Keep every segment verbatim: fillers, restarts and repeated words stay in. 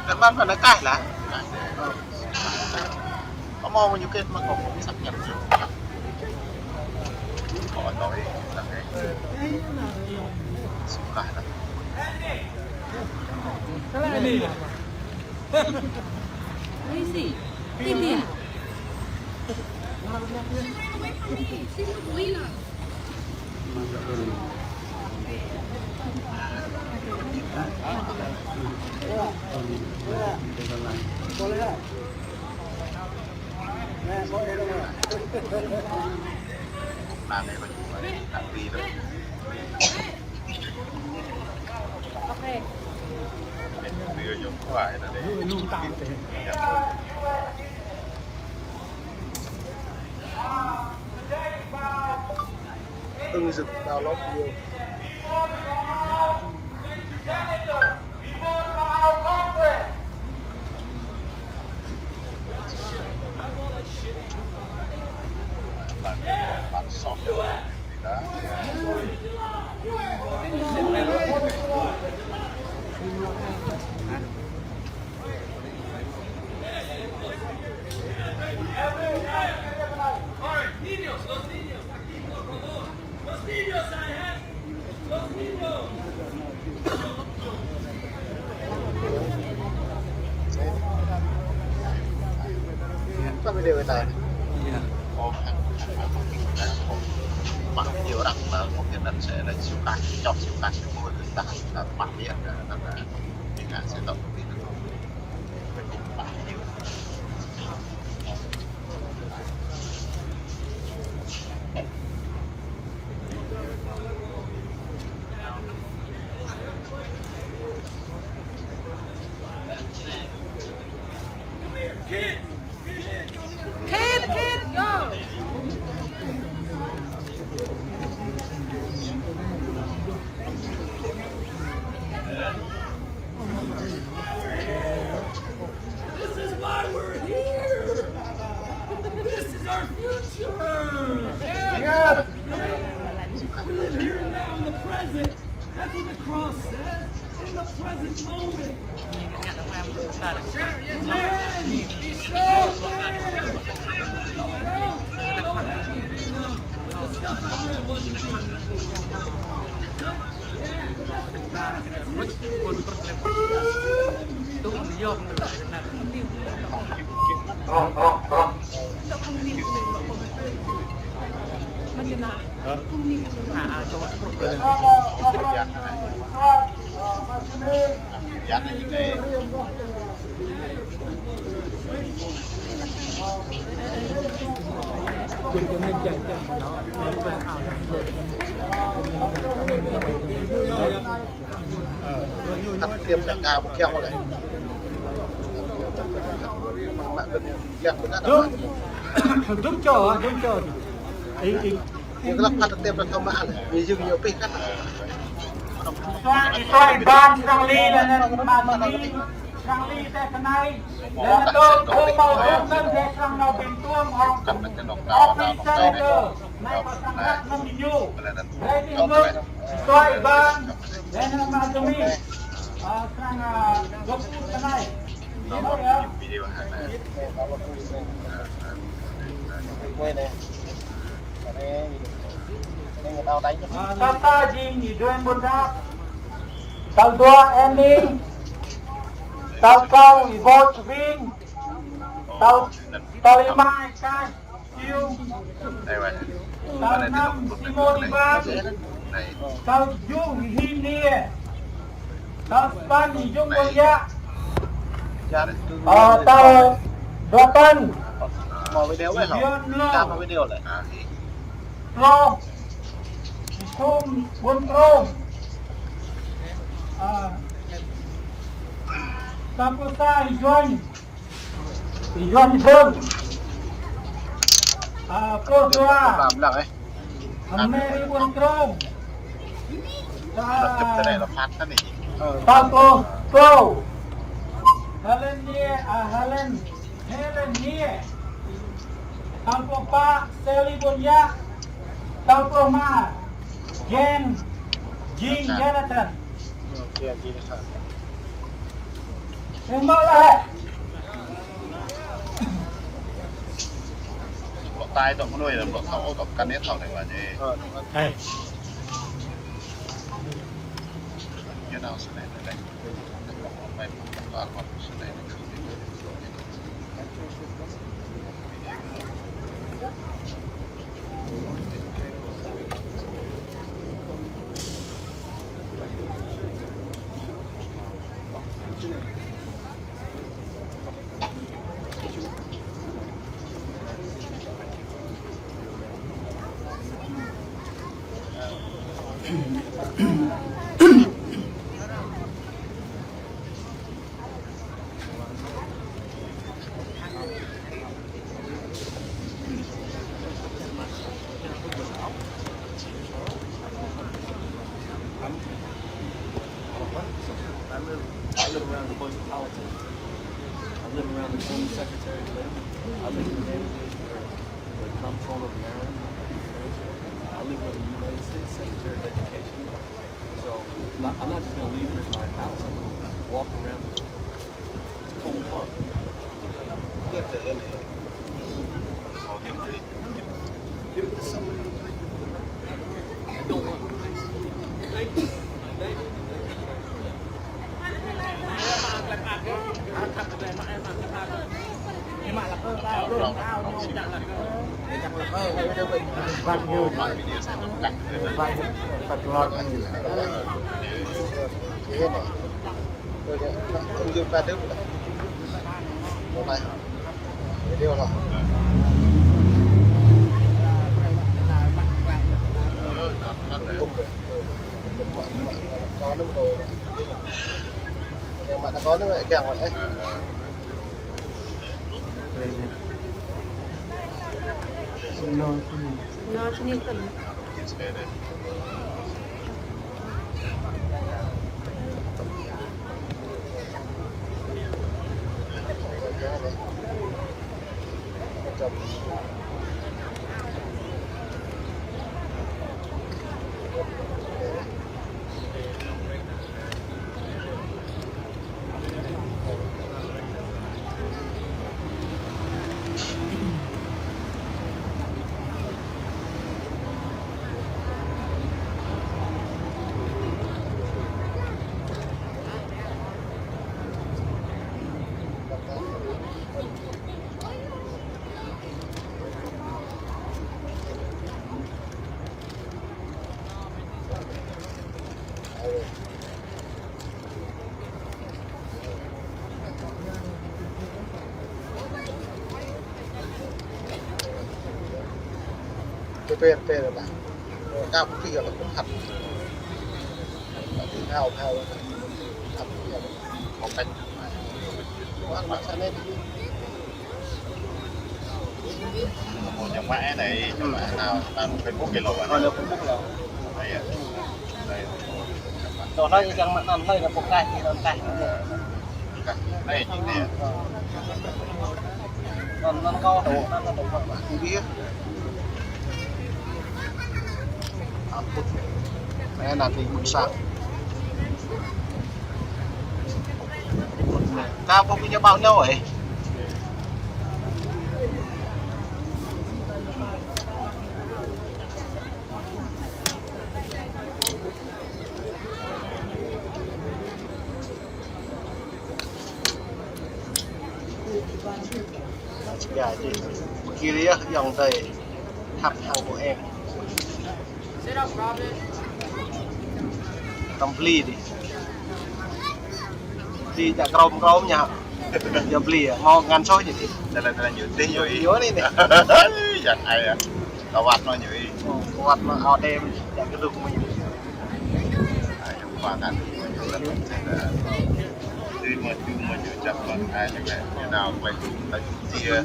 Các bạn phải nói cái là có mong như kết mà có cũng sắp nhập. Có nói là cái xúc cải là Ưng Dực download video. Các video này. Iya. Mă nhiều orang mà có thể là sẽ là siêu cắt, chọn siêu cắt, siêu môi, người ta là mă miệng, là, là, là, thì ngã sẽ tổng. Kid, kid, go! This is why we're here. This is our future. Yeah. We live here now in the present. That's what the cross says. In the present moment. Amen. Tiêm đại ngà một kẹo này. Đúng, đúng cho, đúng cho. Ý, ý. Tiêm lắm, ăn tiêm là thông mã này. Vì dừng nhiều pih cắt. Isua, Isua, Iban, Sang Li, dan, dan, Mami, Sang Li, teh kenai. Dan itu, oh, mau, dan, dan, dan, Sang Nau Bintung, Hong Kong. Office Center. Nai, Pak Sang Rat, Nam Binyu. Ready, good. Isua, Iban, dan, dan, Mami. Ah, Sang, ah, Dokter kenai. Tata jing Iduan Bunda. Tal dua Ending. Tal klâo Ivo Chving. Tal, tal lima Ikai. Tal năm Simon Iban. Tal tơjuh Him Nie. Tal sapăn Yong Bông Yak. Tal dua păn Yuan Lo. Lo Sum Buôn Krông. Tal pluh sa Yuan Yuan Bơng. Ah, pluh dua. Meri Buôn Krông. Tal pluh klâo. Helen Niê, à, Helen, Helen Niê. Tal pluh pă, Sally Ƀuôn Yă. Tal pluh rơma, Jane, Jing Jonathan. Ih mă laih. Blŏk tai tŏ mơnuih, blŏk thâo ôh, tŏ kăn ih thâo anai wa ñi. Ơ. Ê. Ñu nao sơnai anai. I live, I live around the bunch of politics. I live around the former secretary of labor. I live in the neighborhood where, where the comptroller of Maryland. I live where the United States Secretary of Education. So I'm not, I'm not just gonna leave this my house. I'm gonna walk around the whole park. Pê pê, pê pê lah. Kap pê lah, kap. Kap pê lah. Kap pê lah. Kap pê lah. Ơ, ñu mă anai, ñu mă anai, anŭn Facebook kơ lŏ. Ơ, anŭn Facebook lŏ. Ơ, iya. Ơ, iya. Tơlơi ñu kiăng mă anŭn, anŭn ñu pơkă, anŭn kă. Anai, anai. Anŭn, anŭn kâo, anŭn, anŭn kâo. Iya. Ampun. Anai nanti ƀuôn sang. Kâo ƀu ƀu ñu ƀâo nao ôh. Iya, jadi. Kiri ya, yang tơi. Thăp hăng kơ em. Tăm bli đi. Bli jak krom krom ñu. Ñu bli ya, hmâo ngăn soh jĕ đi. Tơlơi, tơlơi ñu tih ñu ih. Ñu anai anai. Yang ai ya. Kơwăt ñu ih. Kơwăt ñu ao đêm, jak kơdŭk mơ̆n. Ai, yang ba kan. Tui mă tui mă ñu jak mă ai ñu lĕ. Ñu nao quay.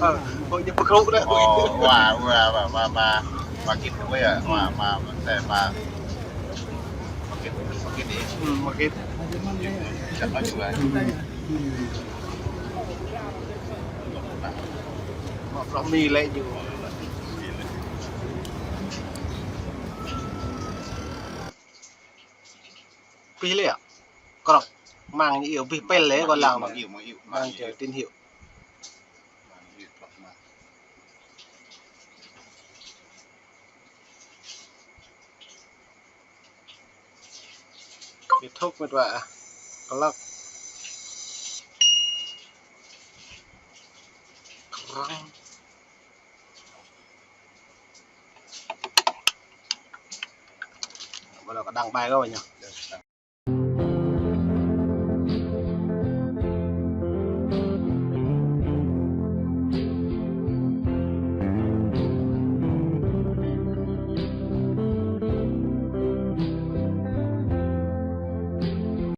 Ơ, ơ, ñu pơkrŭ đah. Ơ, wa, wa, wa, wa, wa, wa kit wa ya, wa, wa, wa, tơi wa. Wa kit, wa kit đi. Ơ, wa kit. Čăk mă čuh. Rơmi lĕ ñu. Pih lĕ. Krŏk. Mang ñu iâu pih pel lĕ kơ lăng. Mang iâu, mang iâu, mang iâu. Mang iâu tín hiệu. Kết thúc mĕt wa. Klăk. Krăng. Bắt đầu có đăng bài các bạn nhỉ?